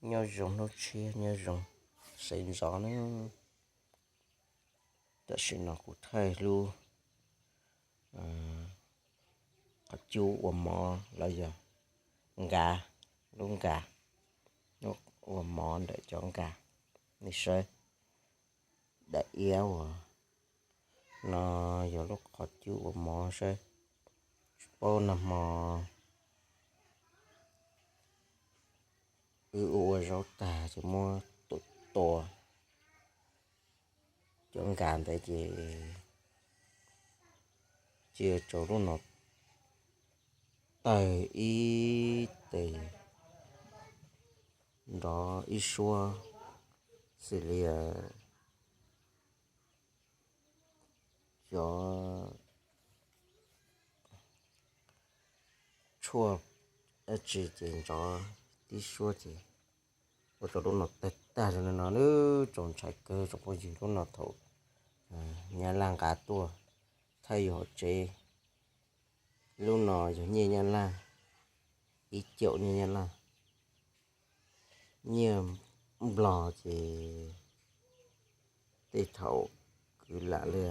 Nyob zoo hnub tshiab, nyob zoo sawv ntxov nawb. Tam sim no kuv thaij lub qhov cub ua mov los yog nkas, lub nkas, lub ua mov ntawm cov nkas. Nej saib, daim iab uas no yog lub qhov cub ua mov saib. Tsis paub nag hmo wb ua zaub tag ces muab tua, cov nkas ntawd ces cia rau lub no tawg ib tes nrov ib suab xws li cov tshuaj dab tsi ces nrov tib suab ces ua rau lub no tawg tag zoo li no. Lub txaus ntshai kawg tsoom phooj ywg, lub no thaum Nyab Laj nqa tuaj thawj yus hauv tsev. Lub no yog nyiaj Nyab Laj, ib caum nyiaj Nyab Laj. Nyiaj Nplog ces tej thaum kwv lam li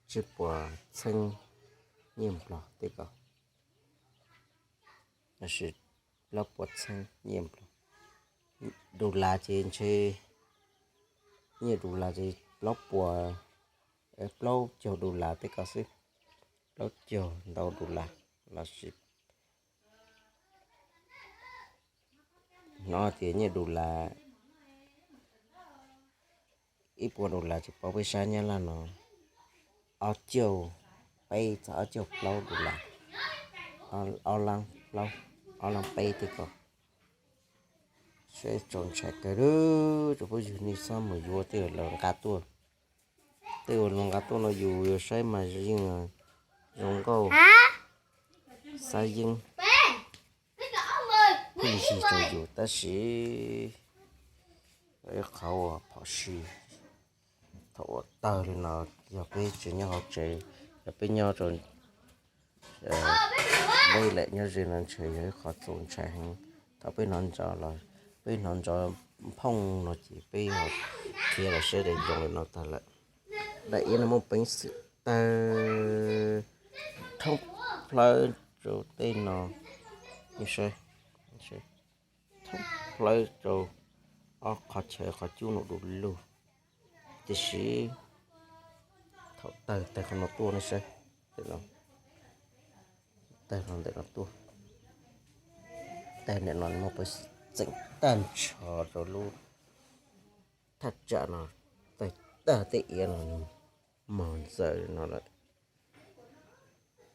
tsib puas txheeb nyiaj Nplog tej ko, los sis plaub puas txheeb nyiaj Nplog. Dus las ces ntshe, nyiaj dus las ces plaub puas, plaub caug dus las tej ko xwb, plaub caug ntau dus las los sis hnov tias nyiaj dus las, ib puas dus las ces pauv peb sab Nyab Laj no ob caug peb txog ob caug plaub dus las, ob lab plaub, ob lab peb tej ko. Saib txaus ntshai kawg li tsoom phooj ywg, nej txhob mus yuav tej uas luag nqa tuaj. Tej uas luag nqa tuaj no yus yuav saib mas yeej zoo nkauj, xab yeeb, pheej yig rau yus tab sis ib qhov uas phom sij thaum uas tawg li no, yog peb tsis nyob hauv tsev, yog peb nyob rau peb lam nyob ze no ntshe yog ib qhov txaus ntshai heev. Thaum peb hnov nrov los, peb hnov nrov nphooj no ces peb ho khiav los saib daim zoo li no tag lawm. Daim iab no muaj peev xwm tawg thoob plawv rau tej no, saib, thoob plawv rau ob qhov chaw qhov cub no du lug. Tiam sis thaum tawg tawg qhov no tuaj nej saib, tawg ntawm no tuaj, tawg ntawm no muaj peev xwm txeem tag nrho rau lub thaj tsam no, tawg tag tej iav no mog ntxaws no lawm.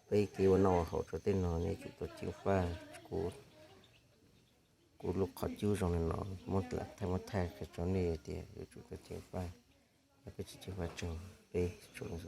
Peb kev ua noj ua haus rau tej no nej yuav tsum tau ceev faj. Kuv lub qhov cub zoo li no, muab thaij muab thaij rau nej tias yuav tsum tau ceev faj, yog peb tsis ceev faj tseeb peb tsuas